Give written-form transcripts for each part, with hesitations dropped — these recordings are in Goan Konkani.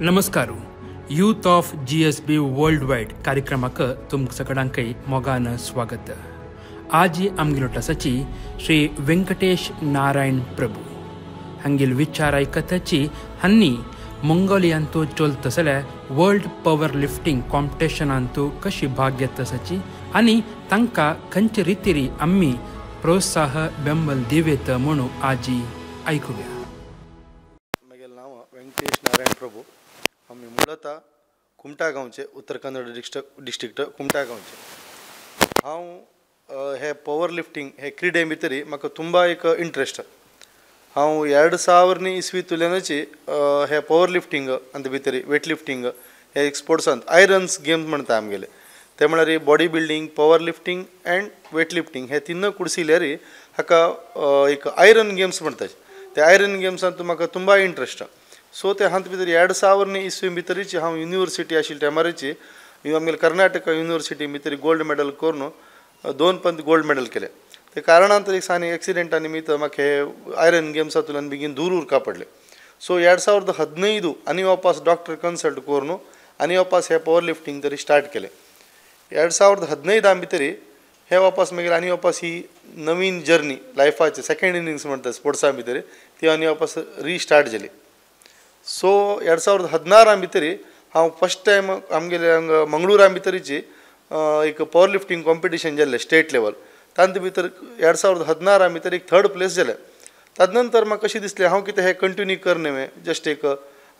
नमस्कार. Youth of GSB world wide कार्यक्रमाक तुमकां सगळ्यांकय मोगान स्वागत. आज आमगेलो टसाची श्री वेंकटेश नारायण प्रभू हांगेल विचार आयकताची हांणी मंगोलियांतू चलत जाल्यार वर्ल्ड पॉवर लिफ्टिंग कॉम्पिटिशनांतू कशी भाग घेतसाची आनी तांकां खंयचे रितीरी आमी प्रोत्साह बेंबल दिवेत म्हणून आजी आयकुया. म्हगेलें नांव वेंकटेश नारायण प्रभू. आमी मुळता कुमटा गांवचे, उत्तर कन्नड डिस्ट्रिक्ट कुमटा गांवचे. हांव हे पॉवर लिफ्टिंग हे क्रीडे भितरी म्हाका तुंबा एक इंट्रस्ट. हांव 2000 इस्वींतल्यानूच हे पॉवर लिफ्टिंग आनी भितरी वेट लिफ्टिंग हे एक स्पोर्ट्सांत आयरन्स गेम्स म्हणटा आमगेले, ते म्हळ्यार body building, power lifting and weight lifting हे तिन्न कुडसिल्यार हाका एक आयरन गेम्स म्हणटात. ते आयरन गेम्सांत म्हाका तुंबा इंट्रस्ट. सो ते हांत भितर 2000 इस्वी भितरीची हांव युनिवर्सिटी आशिल्ल्या टायमारीची आमगेले कर्नाटका युनिवर्सिटी भितर गोल्ड मेडल करून 2 पंत गोल्ड मेडल केले. ते कारणांतर एक सानी एक्सिडेंटा निमित्त म्हाका हे आयरन गेम्सांतल्यान बेगीन दूर उरका पडले. सो 2015 आनी वापस डॉक्टर कन्सल्ट करून आनी वापस हे पॉवर लिफ्टिंग तरी स्टार्ट केले. 2015 भितरी हे वापस मागीर आनी वापस ही नवीन जर्नी लायफाची सेकेंड इनिंग्स म्हणटा स्पोर्ट्सा भितर ती आनी वापस रिस्टार्ट जाली. सो 2016 भितरी हांव फर्स्ट टायम आमगेले हांगा मंगळुरा भितरीची एक पॉवर लिफ्टिंग कॉम्पिटिशन जाल्लें स्टेट लेवल. तांचे भितर 2016 भितर एक थर्ड प्लेस जालें. ताजे नंतर म्हाका कशें दिसलें हांव कितें हें कंटिन्यू करने न्हय जस्ट एक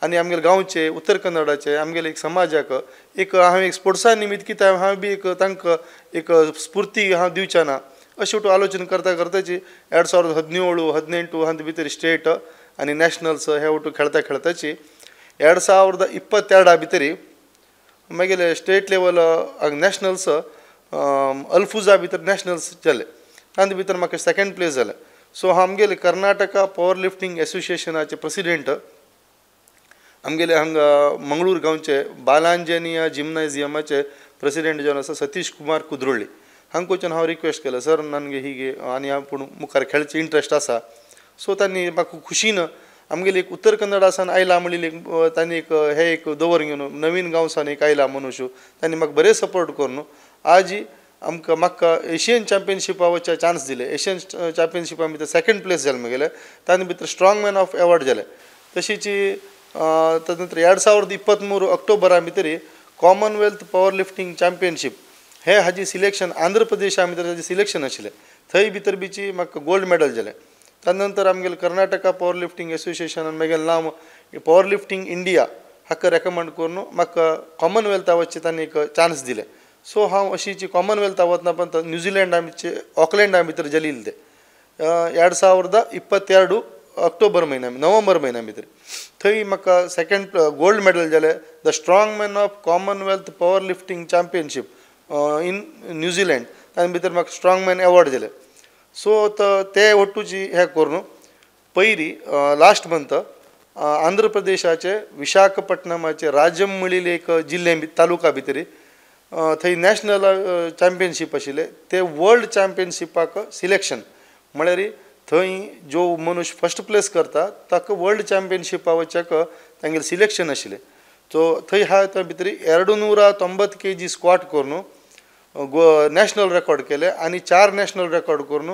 आनी आमगेले गांवचे उत्तर कन्नडाचे आमगेले एक समाजाक एक हांवें एक स्पोर्ट्सा निमित्त कितें हांवें बी एक तांकां एक स्फूर्ती हांव दिवचें ना अशें वटून आलोचन करता करताची 2017 18 हांचे भितर स्टेट आनी नॅशनल्स हे वटून खेळता खेळताची 2022 भितरी मागीर स्टेट लेवल नॅशनल्स अल्फुजा भितर नॅशनल्स जाले. तांचे भितर म्हाका सेकेंड प्लेस जालें. सो आमगेले कर्नाटका पॉवर लिफ्टिंग एसोसिएशनाचे प्रेसिडेंट आमगेले हांगा मंगळूर गांवचे बालांजनिया जिम्नाजियमाचे प्रेसिडेंट जावन आसा सतीश कुमार कुद्रोळ्ळी हांकां हांव रिक्वेस्ट केलें, सर ननगे ही आनी हांव पूण मुखार खेळचे इंट्रस्ट आसा. सो तांणी म्हाका खुशीन आमगेले एक उत्तर कन्नडा सावन आयला म्हणिल्ली एक तांणी एक हे एक दवर घेवन नवीन गांवसान एक आयला मनुष्य तांणी म्हाका बरें सपोर्ट करून आज आमकां म्हाका एशियन चॅम्पियनशिपा वचचे चान्स दिले. एशियन चॅम्पियनशिपा भितर सेकेंड प्लेस जालें म्हगेलें. तांचे भितर स्ट्रॉंग मॅन ऑफ एवॉर्ड जालें. तशीच तदनंतर 2023 ऑक्टोबरा भितरी कॉमनवेल्थ पॉवर लिफ्टिंग चॅम्पियनशीप हे हाजी सिलेक्शन आंध्र प्रदेशा भितर हाजी सिलेक्शन आशिल्लें. थंय भितर बीची म्हाका गोल्ड मेडल जालें. तदनंतर आमगेले कर्नाटका पॉवर लिफ्टिंग एसोसिएशनान म्हगेलें नांव पॉवर लिफ्टिंग इंडिया हाका रेकमेंड करून म्हाका कॉमनवेल्था वचचें तांणी एक चान्स दिलें. सो हांव अशीची कॉमनवेल्था वतना पण न्यूझिलंडा ऑकलँडा भितर जाल्लें तें 2022 ऑक्टोबर म्हयन्या नोव्हेंबर म्हयन्या भितर थंय म्हाका सेकेंड गोल्ड मेडल जालें. The strong man of Commonwealth power lifting championship in New Zealand तांचे भितर म्हाका स्ट्रॉंग मॅन एवॉर्ड जालें. सो ते वट्टूची हें करून पयली लास्ट मंथ आंध्र प्रदेशाचे विशाखापट्टणमाचे राजम म्हणिल्ले एक जिल्ले तालुका भितरी थंय नॅशनल चॅम्पियनशीप आशिल्लें. ते वर्ल्ड चॅम्पियनशिपाक सिलेक्शन म्हळ्यार थंय जो मनुष्य फर्स्ट प्लेस करता ताका वर्ल्ड चॅम्पियनशिपा वचच्याक तांगेलें सिलेक्शन आशिल्लें. सो थंय आहा थंय भितर 290 kg squat करून नॅशनल रेकॉर्ड केले आनी 4 नॅशनल रेकॉर्ड करून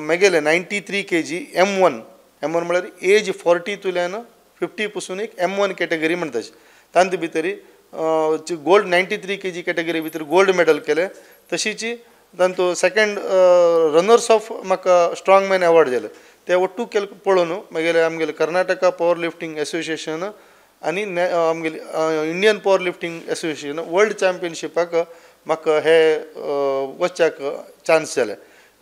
म्हगेले 93 kg M1 M1 म्हळ्यार एज 40 तुल्यान 50 पसून एक M1 category म्हणटा तांचे भितर गोल्ड 93 kg category भितर गोल्ड मेडल केलें. तशीच तांचो सेकेंड रनर्स ऑफ म्हाका स्ट्रॉंग मॅन एवॉर्ड जालें. ते वट्टू केल पळोवन मागीर आमगेले कर्नाटका पॉवर लिफ्टिंग एसोसिएशन आनी आमगेले Indian power lifting association world चॅम्पियनशिपाक म्हाका हे वचच्याक चान्स जालें.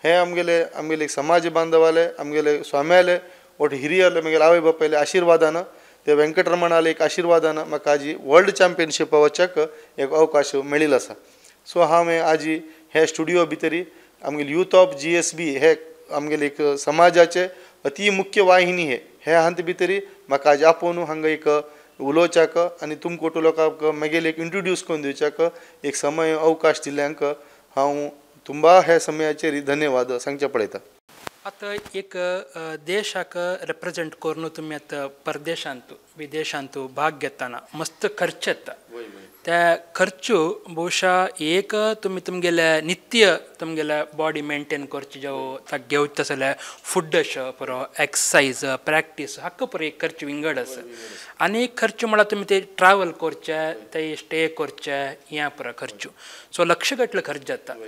हे आमगेले आमगेले समाज बांधवाले आमगेले स्वाम्याले वट हिरियरले म्हगेले आवय बापायले आशिर्वादान ते वेंकटरमणाले एक आशिर्वादान म्हाका आजी वर्ल्ड चॅम्पियनशिपा वचच्याक एक अवकाश मेळिल्लो आसा. सो हांवें आजी हे स्टुडियो भितरी आमगेले यूथ ऑफ GSB हे आमगेले एक समाजाचे अति मुख्य वाहिनी हे हे हांत भितरी म्हाका आज आपोवन हांगा एक उलोवच्याक आनी तुमकां लोकांक म्हगेले एक इंट्रोड्यूस करून दिवच्याक एक समय अवकाश दिल्ल्यांक हांव तुमकां ह्या समयाचेर धन्यवाद सांगचे पळयता. आतां एक देशाक रिप्रेजेंट करून तुमी आतां परदेशांत विदेशांत भाग घेतना मस्त खर्च येता. त्या खर्चू बहुशा एक तुमी तुमगेले नित्य तुमगेले बॉडी मेंटेन करची जावं ताका घेवचें जाल्यार फूड अशें पुरो एक्सरसायज प्रॅक्टीस हाका पुरो एक खर्च विंगड आसा. आनी एक खर्च म्हळ्यार तुमी ते ट्रॅवल करचे ते स्टे करचे हें पुरो खर्च. सो लक्ष गटले खर्च जाता.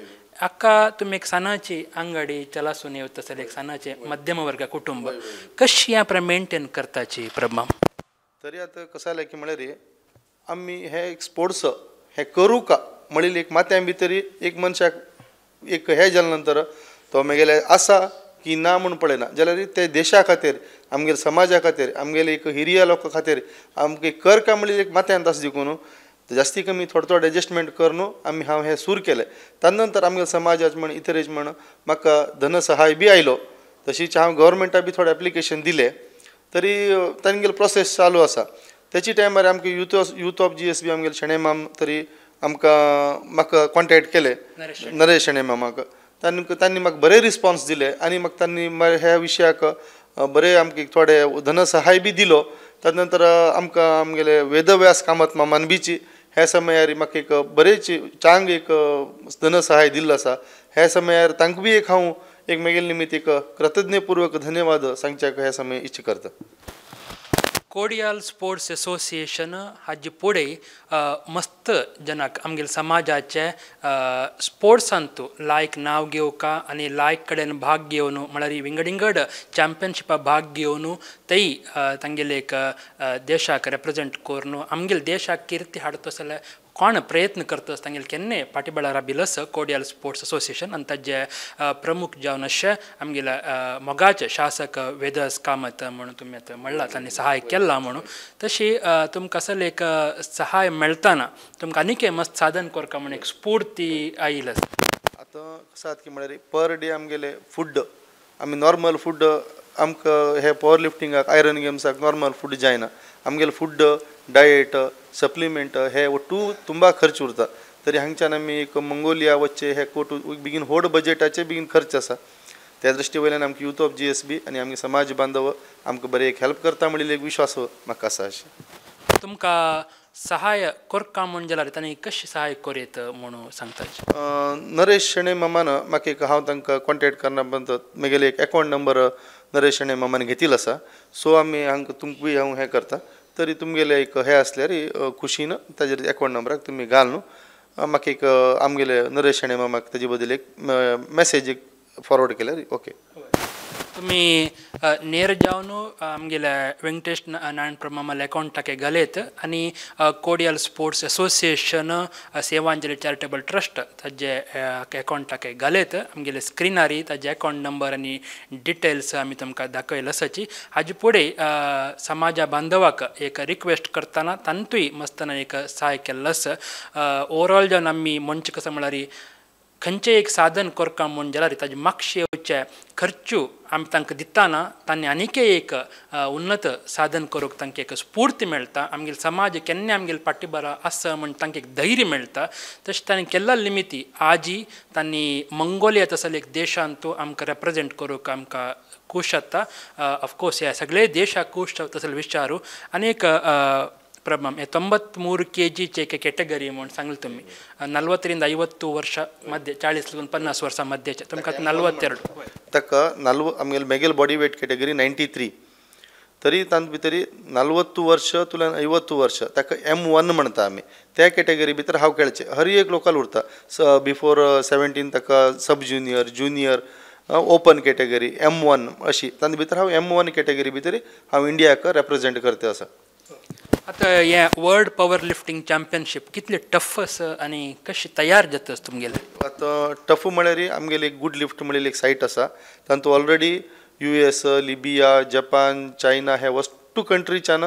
हाका तुमी एक सानाची आंगडी चलासून येवता जाल्यार एक सानाचें मध्यम वर्ग कुटुंब कशी हें मेंटेन करताची प्रभा? तरी आतां कसं जालें की म्हळ्यार आमी हे एक स्पोर्ट्स हे करूं का म्हणिल्ली एक माथ्या भितर एक मनशाक एक हे जाले नंतर तो मागीर आसा की ना म्हूण पळयना जाल्यार ते देशा खातीर आमगेले समाजा खातीर आमगेले एक हिरिया लोकां खातीर आमगे कर का म्हणिल्ली एक माथ्यांत आसा देखून जास्ती कमी थोडे थोडे एडजस्टमेंट करून आमी हांव हें सुरू केलें. ताजे नंतर आमगेले समाजाच म्हण इतरेज म्हण म्हाका धनसहाय बी आयलो. तशीच हांव गव्हर्मेंटा बी थोडे एप्लिकेशन दिले तरी तांगेलो प्रोसेस चालू आसा. तेची टायमार आमकां यूथ ऑफ GSB आमगेले शणै माम तरी आमकां म्हाका कॉन्टेक्ट केले नरेश शणै मामाक. तांणी म्हाका बरे रिस्पोन्स दिले आनी म्हाका तांणी ह्या विशयाक बरे आमकां थोडे धनसहाय बी दिलो. ताजे नंतर आमकां आमगेले वेदव्यास कामत मामान बीची ह्या समयार म्हाका एक बरेच चांग एक धनसहाय दिल्लो आसा. ह्या समयार तांकां बी एक हांव एक म्हगेले निमित्त एक कृतज्ञपूर्वक धन्यवाद सांगच्याक ह्या समय इच्छा करता. कोडियाल स्पोर्ट्स एसोसिएशन हाजे फुडें मस्त जनाक आमगेले समाजाचे स्पोर्ट्सांतू लायक नांव घेवका आनी लायक कडेन भाग घेवन म्हळ्यार विंगड विंगड चॅम्पियनशिपाक भाग घेवन तेय तांगेले एक देशाक रिप्रेजेंट करून आमगेले देशाक किर्ती हाडटा जाल्यार कोण प्रयत्न करता तांगेले केन्नाय फाटीबळार राबिल्लो कोडियाल स्पोर्ट्स एसोसिएशन आनी ताजे प्रमुख जावन अशें आमगेले मोगाचे शासक वेदस कामत म्हणून तुमी आतां म्हणलां तांणी सहाय केलां म्हणून. तशी तुमकां असले एक सहाय मेळटना तुमकां आनीक मस्त साधन करता म्हूण एक स्फूर्ती आयिल्ली आसा. आतां कशें जाता की म्हळ्यार पर डे आमगेले फूड आमी नॉर्मल फूड आमकां हे पॉवर लिफ्टिंगाक आयरन गेम्साक नॉर्मल फूड जायना. आमगेले फूड डायट सप्लिमेंट हे ಒಟ್ಟು ತುಂಬ खर्च उरता. तरी हांगच्यान आमी एक मंगोलिया वचचे हे कोट बेगीन व्हड बजेटाचे बेगीन खर्च आसा. त्या दृश्टी वयल्यान आमकां यूथ ऑफ GSB आनी आमगे समाज बांधव आमकां बरें एक हेल्प करता म्हणिल्ली एक विश्वास म्हाका आसा. अशें तुमकां सहाय करका म्हूण जाल्यार तांणी कशें सहाय करीत म्हणून सांगता? नरेश शणै मामान म्हाका एक हांव तांकां कॉन्टेक्ट करना म्हगेले एक एकावंट नंबर नरेश शणै मामान घेतिल्लो आसा. सो आमी हांकां तुमकां हांव हें करता तरी तुमगेले एक हें आसल्यार खुशीन ताजेर एकावंट नंबराक तुमी घाल न्हू म्हाका एक आमगेले नरेश शणै मामाक ताजे बद्दल एक मॅसेज एक फॉरवर्ड केल्यार ओके. तुमी नेर जावन आमगेले वेंकटेश नारायण प्रभु मामाले अकावंटाक घालयत आनी Kodial sports association Sevanjali charitable trust ताजे अकावंटाक घालयत आमगेले स्क्रिनारी ताजे अकावंट नंबर आनी डिटेल्स आमी तुमकां दाखयले आसाची. हाजे फुडें समाजा बांधवाक एक रिक्वेस्ट करतना तांतूय मस्तना एक सहाय केल्लो आसा. ओवरऑल जावन आमी म्हणचें कशें म्हळ्यार खंयचें एक साधन करका म्हूण जाल्यार ताजे मागशे येवचे खर्चू आमी तांकां दितना तांणी आनीक एक उन्नत साधन करूंक तांकां एक स्फूर्ती मेळटा. आमगेले समाज केन्ना आमगेले फाटीबरा आसा म्हूण तांकां एक धैर्य मेळटा. तशें तांणी केल्ल्या निमित्ती आजी तांणी मंगोलिया तसले एक देशांतू आमकां रिप्रेजेंट करूंक आमकां खूश जाता. ऑफकोर्स ह्या सगळे देशाक खूश जाता तसले विचारू. आनी एक ಪ್ರಭಾಮ್ 93 kg एक कॅटेगरी म्हूण सांगले तुमी 40ರಿಂದ 50 ವರ್ಷ ಮಧ್ಯೆ 40-50 ವರ್ಷ ಮಧ್ಯೆ तुमकां 42 ताका आमगेले मेगेल बॉडी वेट कॅटेगरी 93 तरी तांत भितर 40 वर्ष तुल्यान 50 वर्ष ताका M1 म्हणटा आमी. त्या कॅटेगरी भितर हांव खेळचें हर एक लोकल उरता. बिफोर 17 ताका सब junior junior open category M1 अशी तांत भितर हांव M1 category भितर हांव इंडियाक रेप्रेजेंट करता आसा. आतां हें वर्ल्ड पॉवर लिफ्टिंग चॅम्पियनशीप कितले टफ आसा आनी कशें तयार जाता तुमगेलें? आतां टफ म्हळ्यार आमगेली एक गुड लिफ्ट म्हणलेली एक सायट आसा. तातूंत already US, Libya, Japan, China हे वस्तू कंट्रीच्यान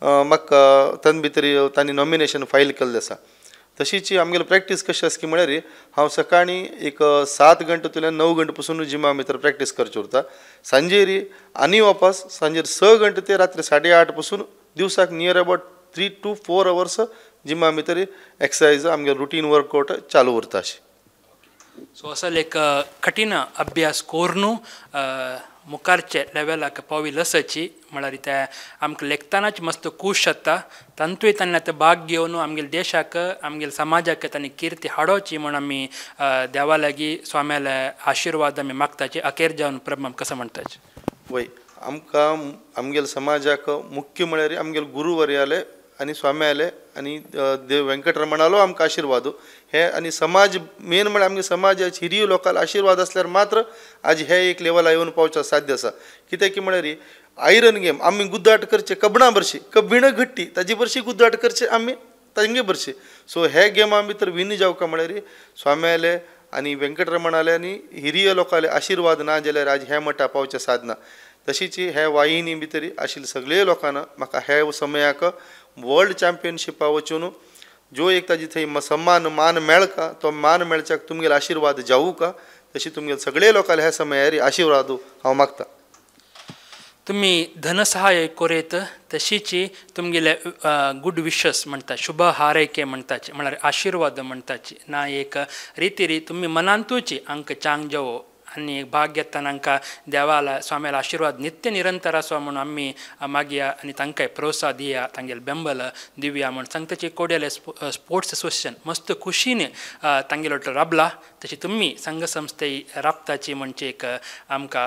म्हाका तातूंत भितर तांणी नॉमिनेशन फायल केल्लें आसा. तशीच आमगेली प्रॅक्टीस कशी आसा की म्हळ्यार हांव सकाळीं एक 7 घंटे तुल्यान 9 घंटे पसून जिमा भितर प्रॅक्टीस करची उरता. सांजेर आनी वापस सांजेर 6 घंटे ते रात्री 8:30 पसून दिवसाक नियर अबावट 3 to 4 hours जिमा भितर एक्सरसाइज आमगे रुटीन वर्कआउट चालू उरता. अशें सो असल एक कठीण अभ्यास करून मुखारचे लेवलाक पाविल्ल आसाची म्हळ्यार ते आमकां लेखतानाच मस्त खूश जाता तांतूय तांणी आतां भाग घेवन आमगेले देशाक आमगेले समाजाक तांणी किर्ती हाडोवची म्हूण आमी देवा लागीं स्वाम्याले आशिर्वाद आमी मागताची. अखेर जावन प्रभु कसो म्हणटाची? वय, आमकां आमगेले समाजाक मुख्य म्हळ्यार आमगेले गुरुवर्याले आनी स्वाम्याले आनी देव वेंकटरमणालो आमकां आशिर्वाद हे आनी समाज मेन म्हळ्यार आमगे समाजाचे हिरिय लोकांक आशिर्वाद आसल्यार मात्र आज हे एक लेवला येवन पावचें साध्य आसा. कित्याक की म्हळ्यार आयरन गेम आमी गुद्दाट करचे कबणा भरशी कबीण घट्टी ताजे भरशी गुद्दाट करचे आमी तांगे भरशी. सो हे गेमा भितर विन जावका म्हळ्यार स्वाम्याले आनी वेंकटरमणाले आनी हिरिय लोकांले आशिर्वाद ना जाल्यार आज हे मठा पावचें साधना. तशीच हे वाहिनी भितर आशिल्ले सगळे लोकांना म्हाका हे समयाक वर्ल्ड चॅम्पियनशिपा वचून जो एक ताजी थंय सन्मान मान मेळका तो मान मेळच्याक तुमगेले आशिर्वाद जावूका तशी तुमगेले सगळे लोकांले ह्या समयार आशिर्वाद हांव मागता. तुमी धनसहाय कोरेत तशीची तुमगेले गुड विशस म्हणटा, शुभ हारैके म्हणटाचे म्हळ्यार आशिर्वाद म्हणटाची ना एक रितीरी तुमी मनांतूची आंक चांग जावो आनी भाग घेतना तांकां देवाला स्वाम्याला आशिर्वाद नित्य निरंतर आसो म्हूण आमी मागया आनी तांकां प्रोत्साह दिया तांगेले बेंबल दिवया म्हूण सांगताची. कोड्याले स्पोर्ट्स एसोसिएशन मस्त खुशीन तांगेलो राबला तशी तुमी संघ संस्थे राबताची म्हणजे एक आमकां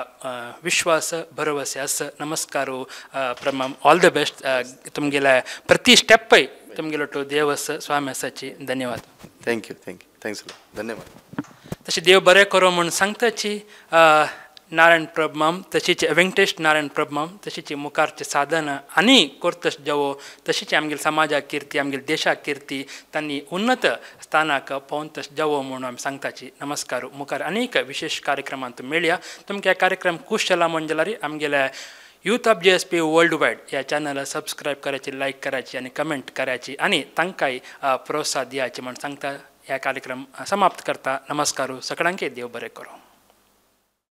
विश्वास भरवसे आसा. नमस्कार प्रमाम, ऑल the best. तुमगेले प्रति स्टेपय तुमगेलो देव आसा स्वामी आसाची. धन्यवाद. Thank you, thank you, thanks, धन्यवाद. तशें देव बरें करो म्हूण सांगताची नारायण प्रभमाम तशीच वेंकटेश नारायण प्रभमाम तशीच मुखारचे साधन आनी करतश जावो तशीच आमगेले समाजाक किर्ती आमगेले देशाक किर्ती तांणी उन्नत स्थानाक पावतश जावो म्हूण आमी सांगताची. नमस्कार. मुखार अनेक विशेष कार्यक्रमांत मेळया. तुमकां कार्यक्रम खूश जाला म्हूण जाल्यार आमगेले youth of GSB world wide ह्या चॅनल सबस्क्रायब करायची, लायक करायची आनी कमेंट करायची आनी तांकांय प्रोत्साहन दियाचे म्हूण सांगता. ह्या कार्यक्रम समाप्त करता. नमस्कार. सगळ्यांक देव बरें करूं.